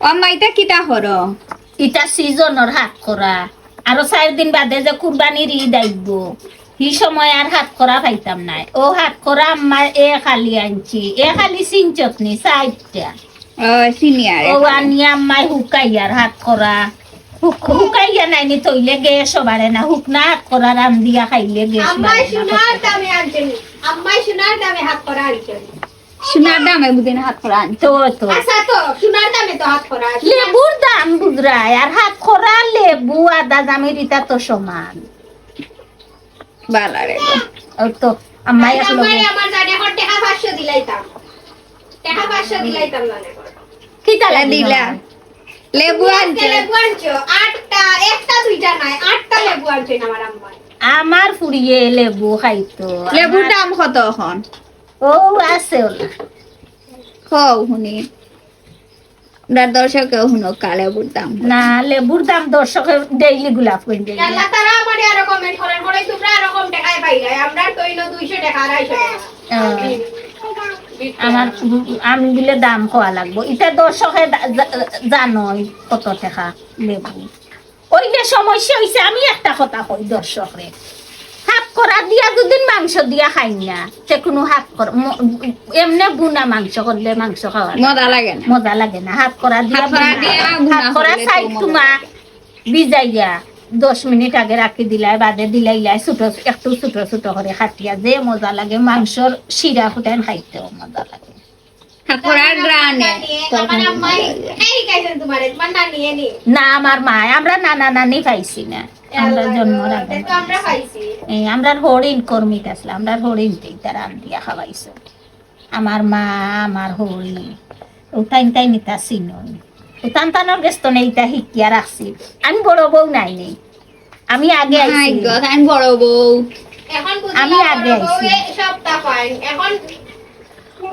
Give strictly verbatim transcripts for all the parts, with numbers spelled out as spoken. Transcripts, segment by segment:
ও আম্মা, ইটা কিতা করো? ইটা সিজনর হাতকরা। আরো চাইর দিন বাদে যে কুরবানির ঈদ আইবো, হি সময় আর হাতকরা পাইতাম নায়। ও হাতকরা আম্মায় এ খালি আনছি, এ খালি চিনছত নি চাইরটা। ও, সিনিয়র। ও আনিয়া আম্মায় হুকাইয়ার হাতকরা। হুক-, হুকাইয়া নাইনি তইলে গ্যাসও বাড়ে না। হুকনা হাতকরা রান্ধিয়া খাইলে গ্যাস আম্মায় বাড়ে না। সোনার দামে আনছে নি। আম্মায় সোনার দামে হাতকরা আনছে নি। সোনার দামে বুঝি না হাতকরা আনছে। তো, তো। আচ্ছা তো, সোনার দামে তো হাতকরা আনছে। লেবুর দাম বুঝরায়, আর হাতকরা, লেবু, আদা, জামির ইতা তো সমান। বালা রে গো। ও তো, আম্মাই তাই এক লগে। আম্মাই আমার জানে এখন টেকা পাঁচশো দিলাইতাম। টেকা পাঁচশো দিলাইতাম জানে এখন। কিতা তা লাগি দিলা? না? লেবু তুমি আনছো? আজকে লেবু আনছো, আটটা, একটা দুইটা নাই, আটটা লেবু আনছো আমার আম্মাই। আমার ফুড়িয়ে লেবু খাইতো। লেবুর আমার দাম কত এখন? ও আছে ওলা। কও হুনি। আমরার দর্শকেও হুনউক্কা লেবুর দাম। না, লেবুর দাম দর্শকে ডেইলি গোলাপ কইন ডেইলি। আল্লাহ তারা আমারে আরো কমেন্ট করেন, বলে তোমরা আরো কম টাকায় পাইলে, আমরা তো ইনো দুইশো টাকা, আড়াইশো টাকা। হ্যাঁ। আমার, আমি বলে দাম কওয়া লাগবো। ইটা দর্শকে দা-, জা-, জানোই কত টাকা লেবু। ওই যে সমস্যা হইছে, আমি একটা কথা কই দর্শকরে, হাতকরা দিয়া যদি মাংস দিয়া খাই না, যে কোনো হাতকরা, ম-, এমনে বুনা মাংস করলে মাংস খাওয়া যায় মজা না। লাগে না। মজা লাগে না। হাতকরা দিয়া হাতকরা বুনা, দিয়া বুনা হাতকরা করলে তো সাইড মজা তুমা লাগে। ভিজাইয়া দশ মিনিট আগে রাখি দিলাই, বাদে দিলাইলাই, ছোট, একটু ছোট ছোট করে কাটিয়া, যে মজা লাগে, মাংসর শিরা ফুটাইন খাইতেও মজা লাগে। হাতকরার ঘ্রাণে আমার তখন আম্মাই মজা লাগে। এই খাইছেন তোমারে, তোমার নানিয়ে নি? না, আমার মায়, আমরা নানা নানি পাইছি না। আমরা আল্লাহ, জন্মর আগে তে তো আমরা পাইছি। এই, আমরার হরিণ কর্মিক আসলে, আমরার হরিণ তেই তারা আন দিয়া খাওয়াইছে। আমার মা, আমার হরিণ, ও তাইন তাইন ইতা চিনইন। ও তান তানর গেছ তনে ইতা হিকিয়া রাখছি। আমি বড় বউ নাই নেই, আমি আগে My আইছি। God, আমি বড় বউ। এখন বুঝলাম আমি আগে বড় বউ আইছি। এ সবটা পাইন। এখন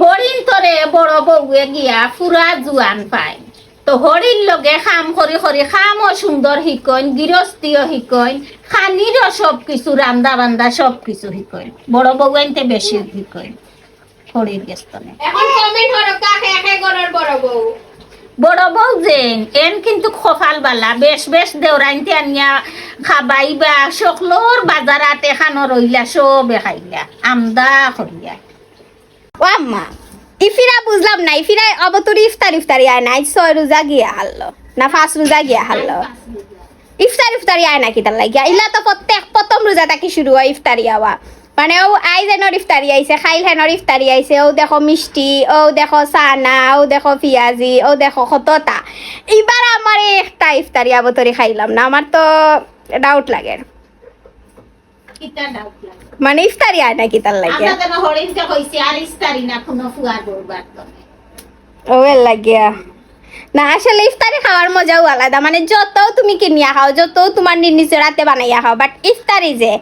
হরিণ তরে বড় বউয়ে গিয়া পুরা জুয়ান পাইন। তো হরিণ লগে কাম করি করি কামও সুন্দর হিকইন, গিরস্তিও হিকইন, খানিরও সব কিছু, রান্দা বান্দা সব কিছু হিকইন। বড় বউ আনতে বেশি হিকইন হরিণ গেছ তনে। এখন কমেন্ট করো, কাকে একে ঘরর বড় বউ? বড় বউ যেন, এন কিন্তু কপাল বালা, বেশ বেশ দেওরাইন্তে আনিয়া খাবাইবা, সকলর বাজারাত এখানো রইলা, সবে খাইলা, আমদা করিয়া। ও আম্মা, ইফিরা বুঝলাম না, ইফিরা অবতরি ইফতার ইফতারি আয় না, আইজ ছয় রোজা গিয়া হারলো, না পাঁচ রোজা গিয়া হারলো। ইফতার ইফতারি আয় না কিতার লাগিয়া? ইলা তো প্রত্যেক প্রথম রোজা থাকি শুরু হয় ইফতারি আওয়া। মানে, ও আইজ এনর ইফতারি আইছে, খাইল হেনর ইফতারি আইছে, ও দেখো মিষ্টি, ও দেখো চানা, ও দেখো পিয়াজি, ও দেখো কততা। ইবার আমার একটা ইফতারি আবতরি খাইলাম না, আমার তো ডাউট লাগে। কিতা ডাউট লাগে? মানে, ইফতারি আয় না কিতার লাগে? আমরা যেন হরিণকে কইছি, আর ইফতারি না কোনো ফুয়ার বউর বাড়ি। ও এর লাগিয়া। না, আসলে ইফতারি খাওয়ার মজাও আলাদা। মানে, যত তুমি কিনিয়া খাও, যত তোমার নি-, নিজের হাতে বানাইয়া খাও, but ইফতারি যে